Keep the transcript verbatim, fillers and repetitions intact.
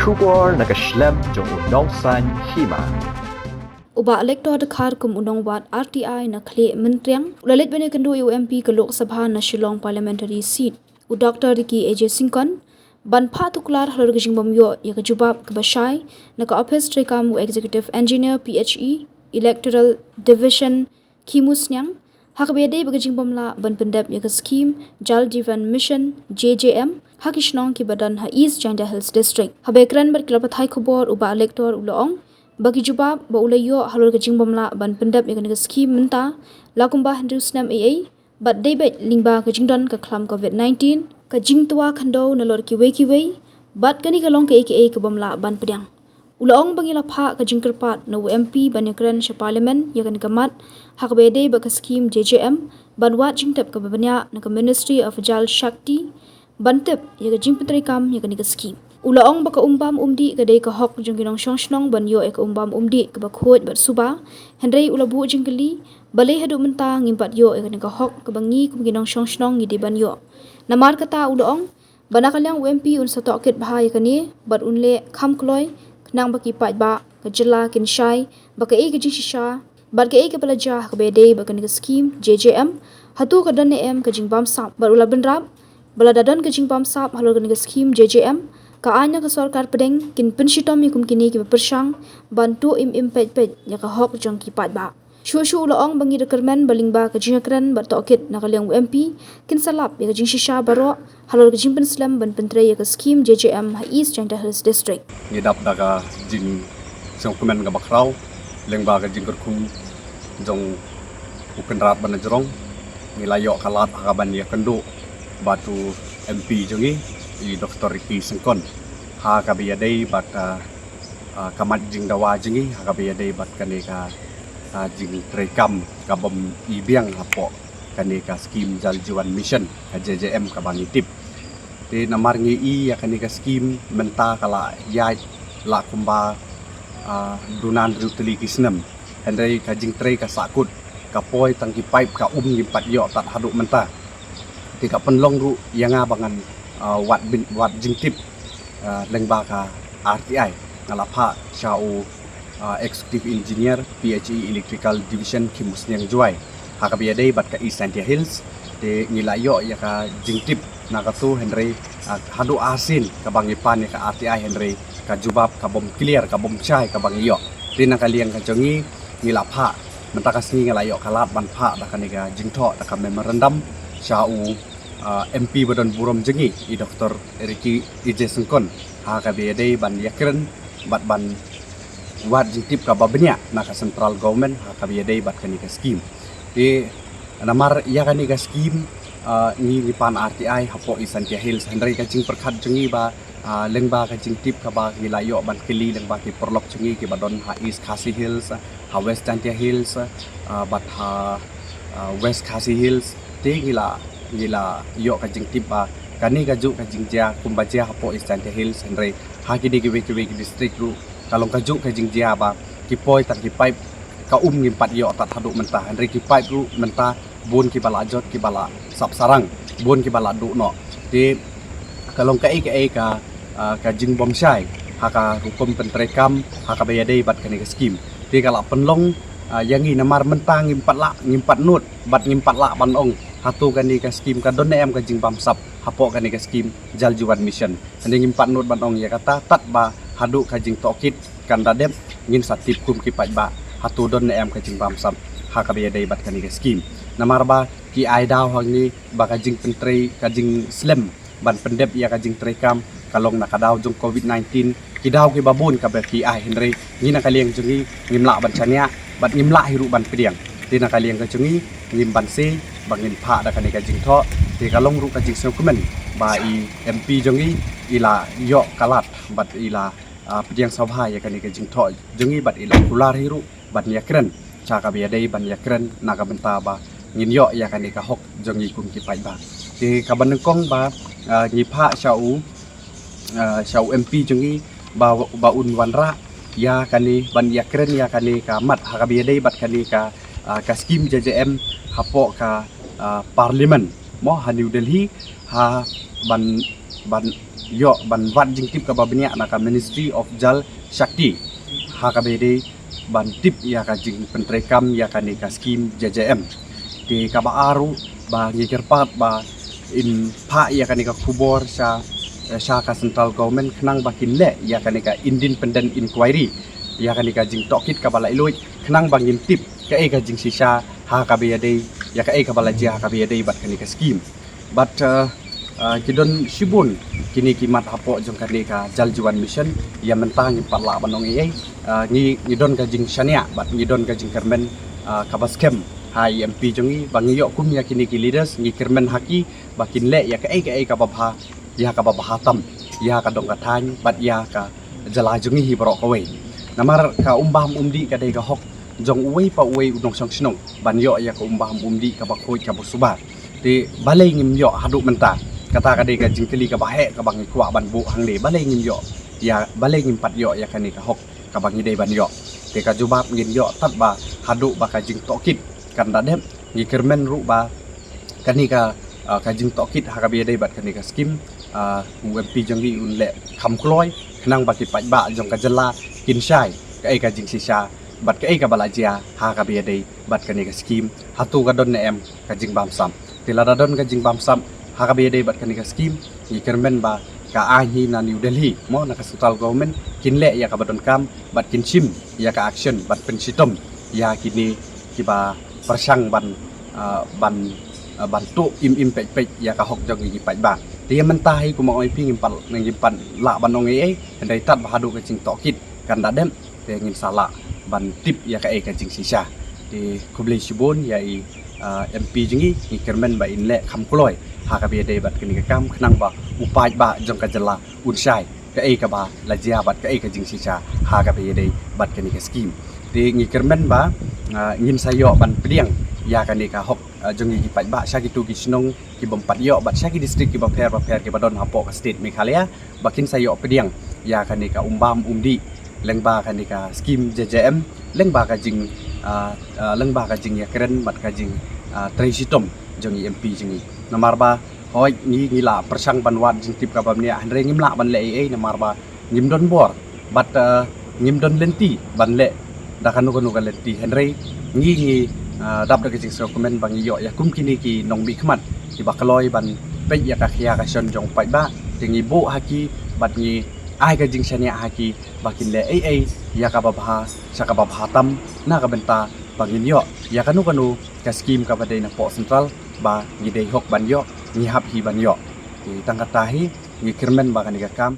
Khubor na ka shlem jong u Nongsaiñ Hima. U Bah Lector Dkhar kum u nongwad R T I na Khlieh Myntriang u la leit ban ïakynduh ïa u M P ka Lok Sabha na Shillong Parliamentary Seat, u Doctor Ricky A J Syngkon, ban phah tuklar halor ka jingbym ïoh ïa ka jubab kaba shai na ka ophis treikam u Executive Engineer P H E Electoral Division Khimusniang, ha kaba ïadei bad ka jingbym lah ban pyndep ïa ka skhim Jal Jeevan Mission, J J M, ha ki shnong kiba don ha East Jaintia Hills District. Haba ïakren bad ki lad pathai khubor, u Bah Lector u la ong ba ki jubab ba u la ïoh halor ka jingbym lah ban pyndep ïa kane ka skhim mynta la kumba hynriew snem eiei, bad dei beit lyngba ka jingdon ka khlam covid nineteen, ka jingtwa khyndew nalor kiwei kiwei, bad kane ka long kaei kaei kabym lah ban pdiang. U la ong ba ngi la phah ka jingkyrpad na u M P ban ïakren sha Parliament ïa kane ka mat ha kaba ïadei bad ka skhim J J M, ban wad jingtip kaba bniah na ka Ministry of Jal Shakti ban tip ïa ka jingpyntreikam ïa kane ka skhim. U la ong ba ka um bam um dih ka dei ka hok jong ki nongshong shnong ban ïoh ïa ka um bam um dih kaba khuid bad suba, hynrei u la buh jingkylli balei haduh mynta ngim pat ïoh ïa kane ka hok kaba ngi kum ki nongshong shnong ngi dei ban ïoh. Namar kata u la ong ba na ka liang u M P un sa tohkit bha ïa kane bad un leh kham kloi khnang ba ki paidbah ka jylla kin shai ba kaei ka jingshisha bad kaei kaba la jia ha kaba ïadei bad kane ka skhim J J M, hato ka don ne em ka jingbamsap. Bad u la bynrap ba lada don ka jingbamsap halor kane ka skhim J J M, ka aiñ na ka sorkar pdeng kin pynshitom ïa kum kine kiba pyrshang ban tuh im im peit peit ïa ka hok jong ki paidbah. Shuh shuh u la ong ba ngi da kyrmen ba lyngba ka jingïakren bad tohkit na ka liang u M P kin sa lap ïa ka jingshisha baroh halor ka jingpynslem ban pyntrei ïa ka skhim J J M ha East Jaintia Hills District. Ngi dap da ka jingsngewkmen kaba khraw lyngba ka jingkyrkhu jong u Kynrad Banajrong. Ngi la ïoh ka lad ha kaban ïakynduh bad u M P jong ngi, i Doctor Ricky Syngkon, ha kaba ïadei bad ka ah, ka mat jingdawa jong ngi ha kaba ïadei bad kane ka, ah, jingtreikam kabym i biang hapoh kane ka skhim Jal Jeevan Mission, ka J J M kaba ngi tip. Te namar ngi i ïa kane ka skhim mynta ka la ïaid la kumba, ah, duna hynriew tylli ki snem, hynrei ka jingtrei ka sahkut, ka poi tang ki paip ka um ngim pat ïoh tad haduh mynta. Te ka pynlong ruh ïa nga ba ngan, ah, wad bin, wad jingtip, ah, lyngba ka R T I. Nga la phah sha u, ah, Executive Engineer P H E Electrical Division Khimusniang Jowai ha kaba ïadei bad ka East Jaintia Hills. Te ngi la ïoh ïa ka jingtip na kato, hynrei, ah, haduh arsien kaba ngi pan ïa ka R T I, hynrei ka jubab kabym clear, kabym shai kaba ngi ïoh. Te na ka liang ka jong ngi, ngi la phah, mynta ka sngi nga la ïoh ka lad ban phah da kane ka jingthoh, da ka memorandum sha u, ah, M P ba don burom jong ngi, i Doctor Ricky A J Syngkon, ha kaba ïadei ban ïakren bad ban wad jingtip kaba bniah na ka central government ha kaba ïadei bad kane ka skhim. Te namar ïa kane ka skhim, ah, ngi, ngi pan R T I hapoh East Jaintia Hills, hynrei ka jingpyrkhat jong ngi ba, ah, lyngba ka jingtip kaba ngi la ïoh ban kylli lyngba ki paralok jong ngi kiba don ha East Khasi Hills, ha West Jaintia Hills, ah, bad ha, ah, West Khasi Hills. Te ngi la, ngi la ïoh ka jingtip ba kane kajuh ka jingjia kumba jia hapoh East Jaintia Hills, hynrei ha kine kiwei kiwei ki district ruh ka long kajuh ka jingjia ba ki poi tang ki paip ka um ngim pat ïoh tad haduh mynta, hynrei ki paip ruh mynta bun kiba la jot, kiba la sap sarang, bun kiba la duh noh. Te ka long kaei kaei ka, ah, ka jingbymshai ha ka rukom pyntreikam ha kaba ïadei bad kane ka skhim. Te ka la pynlong, ah, ïa ngi namar mynta ngim pat lah, ngim pat nud bad ngim pat lah ban ong hato kane ka skhim ka don ne em ka jingbamsap hapoh kane ka skhim Jal Jeevan Mission. Hynrei ngim pat nud ban ong ïa kata tad ba haduh ka jingtohkit kan da dep, ngin sa tip kum ki paidbah hato don ne em ka jingbamsap ha kaba ïadei bad kane ka skhim. Namar ba ki ai daw hangne ba ka jingpyntrei, ka jingslem ban pyndep ïa ka jingtreikam ka long na ka daw jong covid nineteen, ki daw kiba bun kaba ki ai, hynrei ngi na ka liang jong ngi ngim lah ban shaniah bad ngim lah hi ruh ban pdiang. Te na ka liang ka jong ngi ngim banse ba ngin phah da kane ka jingthoh. Te ka long ruh ka jingsngewkmen ba i M P jong ngi i la ïoh ka lad bad i la, ah, pdiang sngewbha ïa kane ka jingthoh jong ngi bad i la kular hi ruh ban ïakren sha kaba ïadei ban ïakren na ka bynta ba ngin ïoh ïa kane ka hok jong ngi kum ki paidbah. Te kaba nyngkong ba, ah, ngi phah sha u, ah, sha u M P jong ngi ba, ba un wanrah ïa kane ban ïakren ïa kane ka mat ha kaba ïadei bad kane ka, ah, ka skhim J J M hapoh ka, ah, Parliament mo ha New Delhi, ha ban, ban ïoh ban wad jingtip kaba bniah na ka Ministry of Jal Shakti ha kaba ïadei ban tip ïa ka jingpyntreikam ïa kane ka skim J J M. Te kaba ar ruh ba ngi kyrpad ba in phah ïa kane ka khubor sha, sha ka central government khnang ba kin leh ïa kane ka independent inquiry ïa kane ka jingtohkit kaba laitluid khnang ba ngin tip kaei ka jingshisha ha kaba ïadei ïa kaei kaba la jia ha kaba ïadei bad kane ka skim. Bad, uh, uh, ki don shibun kine ki mat hapoh jong kane ka Jal Jeevan Mission. Ïa mynta ngim pat lah ban ong ei ei, uh, ngi, ngi don ka jingshaniah bad ngi don ka jingkyrmen, uh, kaba skhem ha i M P jong ngi ba ngi ïoh kum ïa kine ki leaders, ngi kyrmen ha ki ba kin leh ïa kaei kaei kaba bha ïa kaba bha tam ïa ka dong ka thaiñ bad ïa ka jylla jong ngi hi baroh kawei. Namar ka umbam umdih ka dei ka hok jong uwei pa uwei u nongshong shnong ban ïoh ïa ka umbam umdih kaba khuid kaba suba. Te balei ngim ïoh haduh mynta? Kata ka dei ka jingkylli kaba heh kaba ngi kwah ban buh hangne. Balei ngim ïoh ïa, balei ngim pat ïoh ïa kane ka hok kaba ngi dei ban ïoh? Te ka jubab ngin ïoh tad ba haduh ba ka jingtohkit kan da dep. Ngi kyrmen ruh ba kane ka, uh, ka jingtohkit ha kaba ïadei bad kane ka skim, uh, u M P jong ngi un leh kham kloi khnang ba ki paidbah jong ka jylla kin shai kaei ka jingshisha bad kaei kaba la jia ha kaba ïadei bad kane ka skim. Hato ka don ne em ka jingbamsap? Te lada don ka jingbamsap ha kaba ïadei bad kane ka skim, ngi kyrmen ba ka aiñ hi na New Delhi mo, na ka central government, kin leh ïa kaba donkam bad kin shim ïa ka action bad pynshitom ïa kine kiba pyrshang ban, ah, ban, ah, ban tuh im im peit peit ïa ka hok jong ki paidbah. Te ïa mynta hi kumba ong ïa phi ngim pat, ngim pat lah ban ong ei ei, hynrei tad ba haduh ka jingtohkit kan da dep te ngin sa lah ban tip ïa kaei ka jingshisha. Te khublei shibun ïa i, ah, M P jong ngi, ngi kyrmen ba in leh kham kloi ha kaba ïadei bad kane ka kam khnang ba u paidbah jong ka jylla un shai kaei kaba la jia bad kaei ka jingshisha ha kaba ïadei bad kane ka skim. Te ngi kyrmen ba, ah, ngin sa ïoh ban pdiang ïa kane ka hok, ah, jong ngi ki paidbah sha kito ki shnong ki bym pat ïoh bad sha ki district kiba pher ba pher kiba don hapoh ka state Meghalaya ba kin sa ïoh pdiang ïa kane ka umbam umdih lyngba kane ka skim J J M, lyngba ka jing, ah, ah, lyngba ka jingïakren bad ka jing, ah, trei shitom jong i M P jong ngi. Namar ba hooid ngi, ngi la pyrshang ban wad jingtip kaba bniah hynrei ngim lah ban leh ei ei namar ba ngim don bor bad, ah, ngim don lynti ban leh da kano kano ka lynti. Hynrei ngi, ngi, ah, dap da ka jingsngewkmen ba ngi ïoh ïa kum kine ki nongmihkhmat kiba kloi ban peit ïa ka khia ka shon jong u paidbah, te ngi buh ha ki bad ngi ai ka jingshaniah ha ki ba kin leh ei ei ïa kaba bha sha kaba bha tam na ka bynta ba ngin ïoh ïa kano kano ka skim kaba dei napoh central ba ngi dei hok ban ïoh, ngi hap hi ban ïoh. Te tang kata hi, ngi kyrmen ba kane ka kam